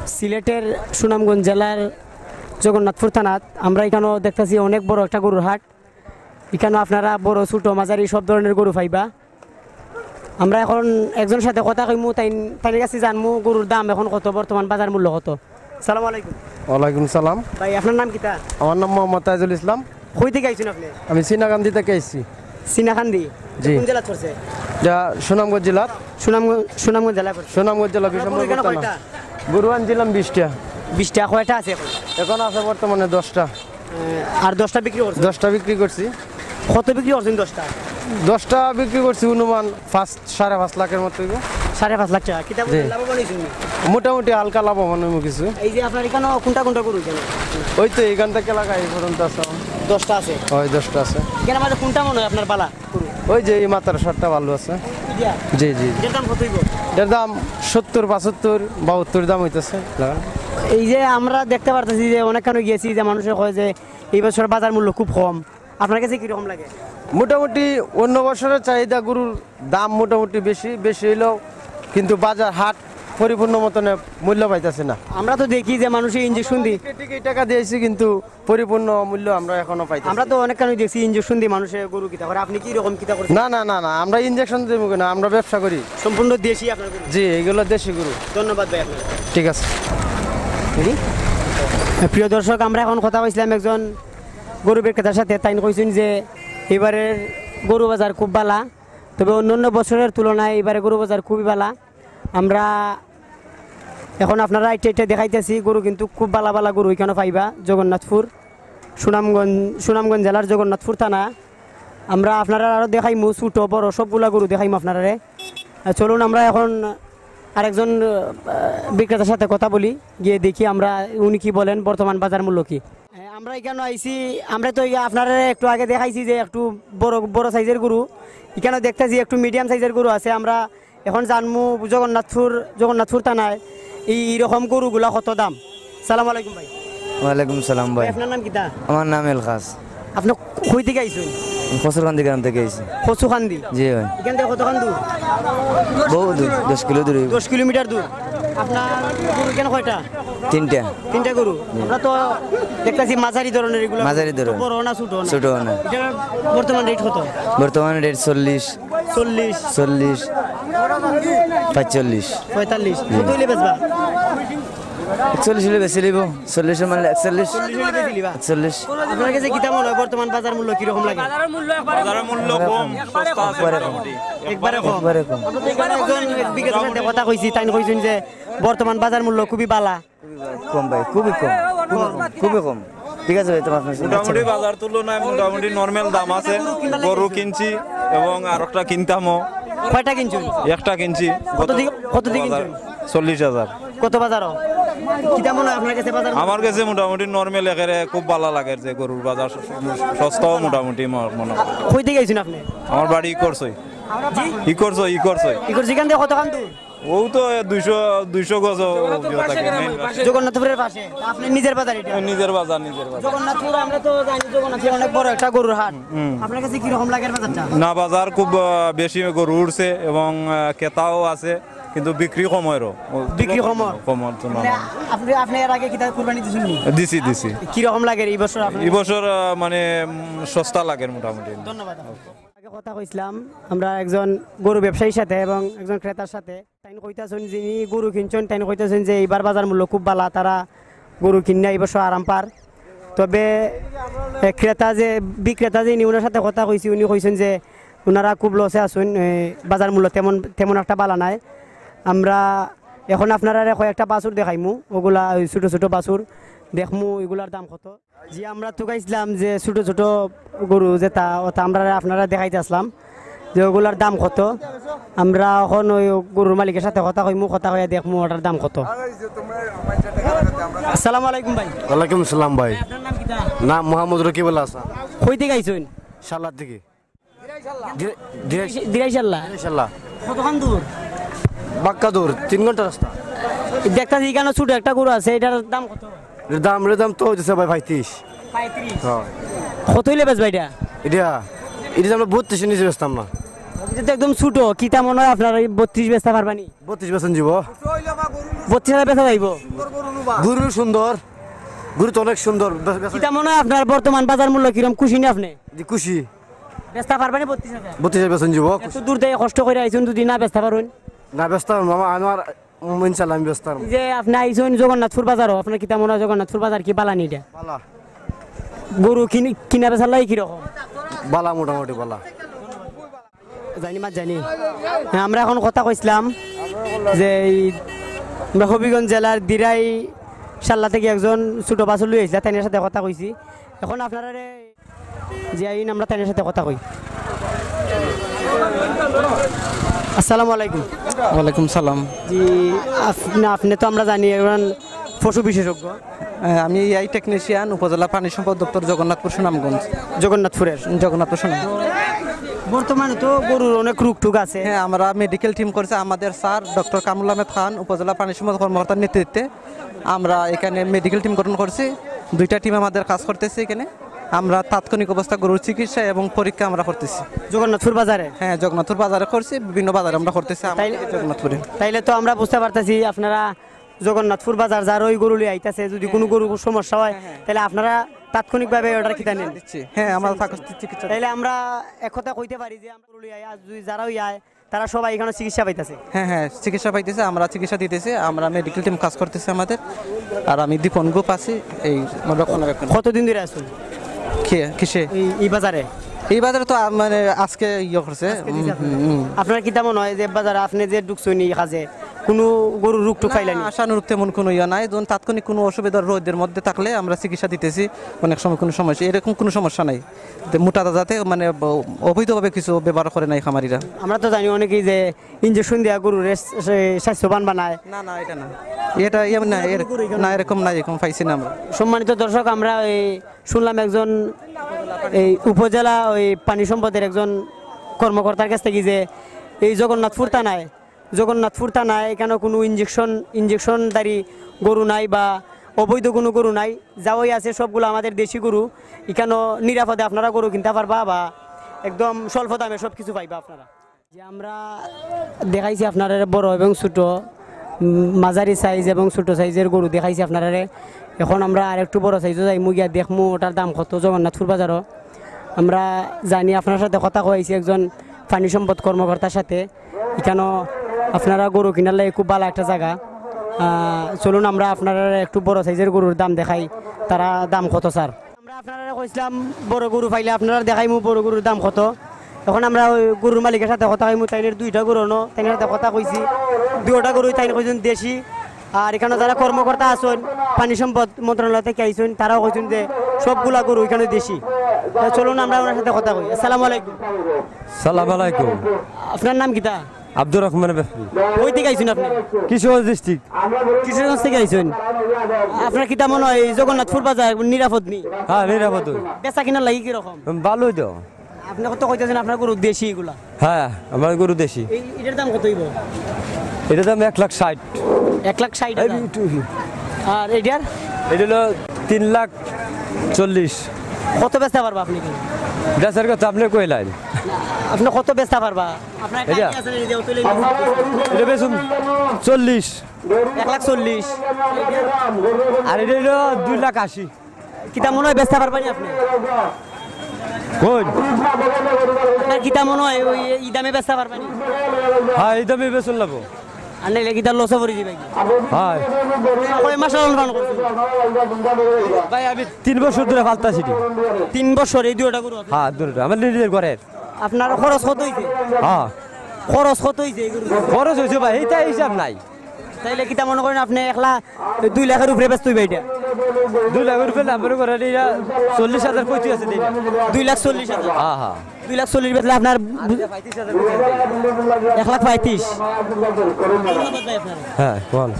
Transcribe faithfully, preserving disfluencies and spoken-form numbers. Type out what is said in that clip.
সিলেটের সুনামগঞ্জ জেলার জগন্নাথপুর থানাত আমরা এখানেও দেখতাছি অনেক বড় একটা গরুর হাট। এখানেও আপনারা বড়, ছোট, মাঝারি সব ধরনের গরু পাইবা। আমরা এখন একজন সাথে কথা কইমু, তাই তাইর কাছে জানমু গরুর দাম এখন কত, বর্তমান বাজার মূল্য কত। সালাম আলাইকুম। ওয়ালাইকুম সালাম। ভাই, আপনার নাম কিতা? আমার নাম মোহাম্মদ তাইজুল ইসলাম। কই থেকে আইছেন আপনি? আমি সিনাকান্দি থেকে আইছি। সিনাকান্দি? জি। কোন জেলা পড়ছে? যা সুনামগঞ্জ জেলা। সুনামগঞ্জ, সুনামগঞ্জ জেলা পড়ছে। সুনামগঞ্জ জেলা, আপনার বিশম্বরপুর থানা। গরু আনছিলাম বিশটা। বিশটা, কয়টা আছে এখন? এখন আছে বর্তমানে দশটা। আহ, আর দশটা বিক্রি করছেন? দশটা বিক্রি করছি। কত বিক্রি করছেন দশটা? দশটা বিক্রি করছি অনুমান পাঁচ, সাড়ে পাঁচ লাখের মতো হইব। সাড়ে পাঁচ লাখ টাকা। কিতা বলেন, জি। লাভবান হইছেন নি? মোটামুটি হালকা লাভবান হইব কিছু। এই যে আপনার এখানে কোনটা কোনটা গরু এখানে? ওই তো এখান থেকে লাগাই এই পর্যন্ত আছে। দশটা আছে? ওই দশটা আছে। এখানে মাঝে কোনটা মনে হয় আপনার বালা গরু? ওই যে এই মাথার সারটা ভালো আছে। ইটা? জি, জি, জি। এটার দাম কত হইব? এটার দাম সত্তর, পঁচাত্তর, বাহাত্তর দাম হইতেছে। এই যে আমরা দেখতে পারতেছি যে অনেকখানে গিয়েছি যে মানুষে কয় যে এই বছর বাজার মূল্য খুব কম, আপনার কাছে কিরকম লাগে? মোটামুটি অন্য বছরের চাহিদা গরুর দাম মোটামুটি বেশি, বেশি হইলেও কিন্তু বাজার হাট পরিপূর্ণ মতনে মূল্য পাইতেছে না। আমরা তো দেখি যে মানুষে ইঞ্জেকশন দি- টিকে টাকা দিয়েছি কিন্তু পরিপূর্ণ মূল্য আমরা এখনো পাইতেছি আমরা না। তো অনেকখানে দেখছি ইঞ্জেকশন দিয়ে মানুষের গরু কিতা করে, আপনি কি রকম কিতা করছেন? না, না, না, না, আমরা ইঞ্জেকশন দিব কেন? আমরা ব্যবসা করি। সম্পূর্ণ দেশি আপনার গরু? জি, এগুলো দেশি গরু। ধন্যবাদ ভাই আপনার। ঠিক আছে। প্রিয় দর্শক, আমরা এখন কথা কইছিলাম একজন গরু বিক্রেতার সাথে, তাইন কইছেন যে এবারের গরু বাজার খুব বালা, তবে অন্য অন্য বছরের তুলনায় এবারে গরু বাজার খুবই বালা। আমরা এখন আপনারা আইটে আইটে দেখাইতেছি গরু, কিন্তু খুব বালা বালা গরু এখানে পাইবা। জগন্নাথপুর, সুনামগঞ্জ, সুনামগঞ্জ জেলার জগন্নাথপুর থানা। আমরা আপনারা আরো দেখাইমু, ছোট বড় সবগুলা গরু দেখাইমু আপনারারে। আহ, চলুন আমরা এখন আরেকজন আহ, বিক্রেতার সাথে কথা বলি, গিয়ে দেখি আমরা উনি কি বলেন, বর্তমান বাজার মূল্য কি। আহ, আমরা এখানে আইছি, আমরা তো এই আপনারা একটু আগে দেখাইছি যে একটু বড় বড় সাইজের গরু, এখানে দেখতেছি একটু মিডিয়াম সাইজের গরু আছে। আমরা এখন জানমু জগন্নাথপুর, জগন্নাথপুর থানায় এই, এই রকম গরুগুলা কত দাম। সালাম আলাইকুম ভাই। ওয়ালাইকুম সালাম ভাই। ভাই, আপনার নাম কিতা? আমার নাম এলখাস। আপনি কই থেকে আইছেন? কচুরকান্দি গ্রাম থেকে আইছি। কচুকান্দি? জি ভাই। এখান থেকে কতখান দূর? বহু দূর, দশ কিলো দূরে। দশ কিলোমিটার দূর। আপনার গরু এখানে কয়টা? তিনটা। তিনটা গরু? আমরা তো দেখতেছি মাঝারি ধরনের এগুলা। মাঝারি ধরন। বড় না, ছোট না? ছোট না। এটার বর্তমান রেট কত? বর্তমান রেট চল্লিশ। চল্লিশ। চল্লিশ। পঁয়তাল্লিশ। পঁয়তাল্লিশ। কত হইলে বেচবা? একচল্লিশ হইলে বেশি লিব। চল্লিশের মানে একচল্লিশ। চল্লিশ হইলে বেশি লিবা? একচল্লিশ। আপনার কাছে কিতা মনে হয় বর্তমান বাজার মূল্য কিরকম লাগে? বাজারের মূল্য কম, সস্তা আছে একবারে কম। মোটামুটি। একবারে কম। একবারে কম। আমরা তো এখানে একজন বিক্রেতার সাথে কথা কইছি, তাই কইছেন যে বর্তমান বাজার মূল্য খুবই বালা। কম ভাই, খুবই কম, খুবই কম, খুবই কম। ঠিক আছে ভাই, তোমার মোটামুটি বাজার তুলনায় মোটামুটি নরমাল দাম আছে। গরু কিনছি এবং আর একটা কিনতামও। কয়টা কিনছেন? একটা কিনছি। কত দি-, কত দি কিনছেন? চল্লিশ হাজার। কত বাজারও? কিতা মনে হয় আপনার কাছে বাজার? আমার কাছে মোটামুটি নরমাল একেবারে খুব ভালা লাগে যে গরুর বাজার স-, সস্তাও মোটামুটি ম-, মনে হয়। কই থেকে আইছেন আপনি? আমার বাড়ি ইকরছই। জি? ইকরছই, ইকরছই। ইকরছই এখান থেকে কতখান দূর? ও তো দুইশো, দুইশো গজ ও ইয়ে থাকে, মেইন রাস্তা। জগন্নাথপুরের পাশে। আপনি নিজের বাজার এটা? নিজের বাজার, নিজের বাজার। জগন্নাথপুর, আমরা তো জানি জগন্নাথপুর অনেক বড় একটা গরুর হাট। হুম। আপনার কাছে কিরকম লাগে বাজারটা? না, বাজার খুব, আহ, বেশি গরু উঠছে এবং, আহ, ক্রেতাও আছে, কিন্তু বিক্রি কম হয় আরো। বিক্রি কম হয়? কম হয় তো না। মানে আপনি, আপনি এর আগে কিতা কুরবানি দিছেন নি? দিছি, দিছি। কিরকম লাগে এই বছর আপনার? এই বছর, আহ, মানে, উম, সস্তা লাগে মোটামুটি। ধন্যবাদ। আগে কথা কইছিলাম আমরা একজন গরু ব্যবসায়ীর সাথে এবং একজন ক্রেতার সাথে। তাইন কইতাছেন, যিনি গরু কিনছেন, তাইন কইতাছেন যে এইবার বাজার মূল্য খুব ভালা, তারা গরু কিনা এই বছর আরাম পার। তবে, এ, ক্রেতা যে, বিক্রেতা যিনি, ওনার সাথে কথা কইছি, উনি কইছেন যে ওনারা খুব লসে আছেন, এ, বাজার মূল্য তেমন, তেমন একটা ভালা নাই। আমরা এখন আপনারারে কয়েকটা বাছুর দেখাইমু, ওগুলা ওই ছোট ছোট বাছুর, দেখমু এগুলার দাম কত। জি, আমরা তুকাইছিলাম যে ছোট ছোট গরু যেটা, ওটা আমরা আপনারা দেখাইতে আসলাম যে ওগুলার দাম কত। আমরা এখন ওই গরুর মালিকের সাথে কথা কইমু, কথা কইয়া দেখমু ওটার দাম কত। আসসালামু আলাইকুম ভাই। ওয়ালাইকুম সালাম ভাই। আপনার নাম কিতা? নাম মোহাম্মদ রকিবুল হাসান। কই থেকে আইছেন? শালার থেকে। দিরাই-, দিরাই-, দিরাইশাল্লা। দিরাইশাল্লা। কতখান দূর? বাক্কা দূর, তিন ঘন্টা রাস্তা। দেখতাছি এখানে ছোট একটা গরু আছে, এটার দাম কত? এর দাম, এর দাম তো হইতেছে ভাই পঁয়ত্রিশ। পঁয়ত্রিশ? হ্যাঁ। কত হইলে বেচবা এটা? এটা, এটা আমরা বত্রিশের নিচে বেচতাম না। এটা তো একদম ছোট, কিতা মনে হয় আপনার এই বত্রিশ বেচতা পারবানি? বত্রিশ বেচন যাব। বত্রিশ হাজার বেচা যাইব? গরু সুন্দর, গরু তো অনেক সুন্দর। বে-, বেচা কিতা মনে হয় আপনার বর্তমান বাজার মূল্য কিরম, খুশি নি আপনি? জি, খুশি। বেচতা পারবানি বত্রিশ হাজার? বত্রিশ হাজার বেচন যাব। এত দূর থেকে কষ্ট করে আইছেন, যদি না বেচতা পারুন? না, বেচতাম না, আমার, আমার, উম, ইনশাল্লাহ আমি বেচতাম। এই যে আপনি আইছেন জগন্নাথপুর বাজারও, আপনার কিতা মনে হয় জগন্নাথপুর বাজার কি বালা নি এটা? বালা। গরু কিনি-, কিনা বেচার লাগি কিরকম? বালা, মোটামুটি বালা। জানি মা জানি। হ্যাঁ, আমরা এখন কথা কইছিলাম যে এই আমরা হবিগঞ্জ জেলার দিরাই শাল্লা থেকে একজন ছোট বাছুর লই আইছিলা, তাইনের সাথে কথা কইছি। এখন আপনারা যে আইন আমরা তাইনের সাথে কথা কই। আসসালামু আলাইকুম। ওয়ালাইকুম সালাম। জি, আপনি, আপনি তো আমরা জানি একজন পশু বিশেষজ্ঞ। হ্যাঁ, আমি এআই টেকনিশিয়ান, উপজেলা প্রাণী সম্পদ দপ্তর, জগন্নাথপুর সুনামগঞ্জ। জগন্নাথপুরের? জগন্নাথপুর সুনামগঞ্জ। বর্তমানে তো গরুর অনেক রোগ টুক আছে। হ্যাঁ, আমরা মেডিকেল টিম করছে আমাদের স্যার ডক্টর কামরুল আহমেদ খান, উপজেলা প্রাণী সম্পদ কর্মকর্তার নেতৃত্বে। আমরা এখানে মেডিকেল টিম গঠন করছি, দুইটা টিম আমাদের কাজ করতেছে এখানে। আমরা তাৎক্ষণিক অবস্থা গরুর চিকিৎসা এবং পরীক্ষা আমরা করতেছি। জগন্নাথপুর বাজারে? হ্যাঁ, জগন্নাথপুর বাজারে করছি, বিভিন্ন বাজারে আমরা করতেছি, আমাদের তাইলে জগন্নাথপুরে। তাইলে তো আমরা বুঝতে পারতেছি আপনারা জগন্নাথপুর বাজার যার ওই গরু লই আইতাছে, যদি কোনো গরু সমস্যা হয়, হ্যাঁ, হ্যাঁ। তাহলে আপনারা তাৎক্ষণিকভাবে অর্ডার কিতা নেন? দিচ্ছি। হ্যাঁ, আমরা তাৎক্ষণিক চিকিৎসা। তাইলে আমরা এক কথা কইতে পারি যে আমরা গরু লই আই, আর যদি যারা ওই আয়, তারা সবাই এখানে চিকিৎসা পাইতাছে? হ্যাঁ, হ্যাঁ, চিকিৎসা পাইতেছে, আমরা চিকিৎসা দিতেছি, আমরা মেডিকেল টিম কাজ করতেছে আমাদের। আর আমি দীপন গোপ আছি এই রক্ষণাবেক্ষণ। কতদিন ধরে আছেন? কে, কিসে? এই, এই বাজারে? এই বাজারে তো আ-, মানে আজকে ইয়ে করছে। আজকে দিছে হুম, আপনারা? হুম, হুম। আপনার কিতা মনে হয় যে বাজারে আপনি যে ঢুকছেন এই কাজে, কোনো গরুর রোগ টুক পাইলেন? না, আশানুরূপ তেমন কোনো ইয়ে নাই। যখন তাৎক্ষণিক কোনো অসুবিধা রোদের মধ্যে থাকলে আমরা চিকিৎসা দিতেছি, অনেক সময় কোনো সমস্যা, এরকম কোনো সমস্যা নাই। তো মোটা তাজাতে মানে ব-, অবৈধভাবে কিছু ব্যবহার করে নাই খামারিরা। আমরা তো জানি অনেকেই যে ইঞ্জেকশন দিয়া গরুরে সে-, স্বাস্থ্যবান বানায়। না, না, এটা না, এটা ইয়ে না, এর-, গরু এখানে না, এরকম না, এরকম পাইছি না আমরা। সম্মানিত দর্শক, আমরা এই শুনলাম একজন এই উপজেলা ওই পানি সম্পদের একজন কর্মকর্তার কাছ থেকে যে এই জগন্নাথপুর থানায়, জগন্নাথপুর থানায় এখানে কোনো ইঞ্জেকশন, ইঞ্জেকশনধারী গরু নাই বা অবৈধ কোনো গরু নাই, যা ওই আছে সবগুলো আমাদের দেশি গরু। এখানে নিরাপদে আপনারা গরু কিনতে পারবা বা একদম স্বল্প দামে সব কিছু পাইবা আপনারা। যে আমরা দেখাইছি আপনারারে বড় এবং ছোট, উম, মাঝারি সাইজ এবং ছোট সাইজের গরু দেখাইছি আপনারারে। এখন আমরা আরেকটু বড় সাইজও যাইমু, গিয়া দেখমু ওটার দাম কত জগন্নাথপুর বাজারও। আমরা জানি আপনার সাথে কথা কইছি একজন পানি সম্পদ কর্মকর্তার সাথে। এখানে আপনারা গরু কিনার লাগি খুব ভালো একটা জায়গা। আহ, চলুন আমরা আপনারারে একটু বড় সাইজের গরুর দাম দেখাই, তারা দাম কত স্যার। আমরা আপনারারে কইছিলাম বড় গরু পাইলে আপনারারে দেখাইমু বড় গরুর দাম কত। এখন আমরা ওই গরুর মালিকের সাথে কথা কইমু, তাইনের দুইটা গরু অনো, তাইনের সাথে কথা কইছি, দুইটা গরু তাইন কইছেন দেশি। আর এখানে যারা কর্মকর্তা আছেন, পানি সম্পদ মন্ত্রণালয় থেকে আইছেন, তারাও কইছেন যে সবগুলা গরু এখানে দেশি। তো চলুন আমরা ওনার সাথে কথা কই। আসসালামু আলাইকুম। সালাম আলাইকুম। আপনার নাম কিতা? আব্দুর রহমান ব্যাপারী। কই থেকে আইছেন আপনি? কিশোরগঞ্জ ডিস্ট্রিক্ট। কিশোরগঞ্জ থেকে আইছেন। আপনার কিতা মনে হয় এই জগন্নাথপুর বাজার নিরাপদ নি? হ্যাঁ, নিরাপদ। বেচা কিনার লাগি কিরকম? ভালোই তো। আপনি কত কইতেছেন আপনার গরু দেশি এগুলা? হ্যাঁ, আমার গরু দেশি। এই, এটার দাম কত হইব? এটার দাম এক লাখ ষাট। এক লাখ ষাট এই হাজার। একটু আর এটার? এটা হলো তিন লাখ চল্লিশ। কত বেচতে পারবা আপনি কি? বেচার কথা আপনি কইলেন। আপনি কত বেচতে পারবা? আপনার একটা এটা? Idea আছে না, এই যে অত লেগে এটা বেচুন চল্লিশ। এক লাখ চল্লিশ। আর এটা হলো দুই লাখ আশি। কিতা মনে হয় বেচতে পারবেন আপনি? কোন? আপনার কিতা মনে হয় ওই এই দামে বেচতে পারবেন? হ্যাঁ, এই দামে বেচন লাগবো। আর নাইলে কিতা লসে পড়ি দিবে কি? হ্যাঁ। কয় মাস লালন পালন করছেন? ভাই, আমি তিন বছর ধরে পালতাছি রে। তিন বছর এই দুইটা গরু আপনার? হ্যাঁ, দুইটা। আমার নিজের ঘরের। আপনার খরচ কত হইছে? হ্যাঁ। খরচ কত হইছে এই গরু? খরচ হইছে ভাই, এইটা হিসাব নাই। তাইলে কিতা মনে করেন আপনি এক লাখ, দুই লাখের উপরে বেচতে হইবে এটা? দুই লাখের উপরে লাভ করে এটা চল্লিশ হাজার কইতে আছে এটা। দুই লাখ চল্লিশ হাজার? হ্যাঁ, হ্যাঁ। দুই লাখ চল্লিশ বেচলে আপনার এক লাখ পঁয়ত্রিশ। হ্যাঁ, বল।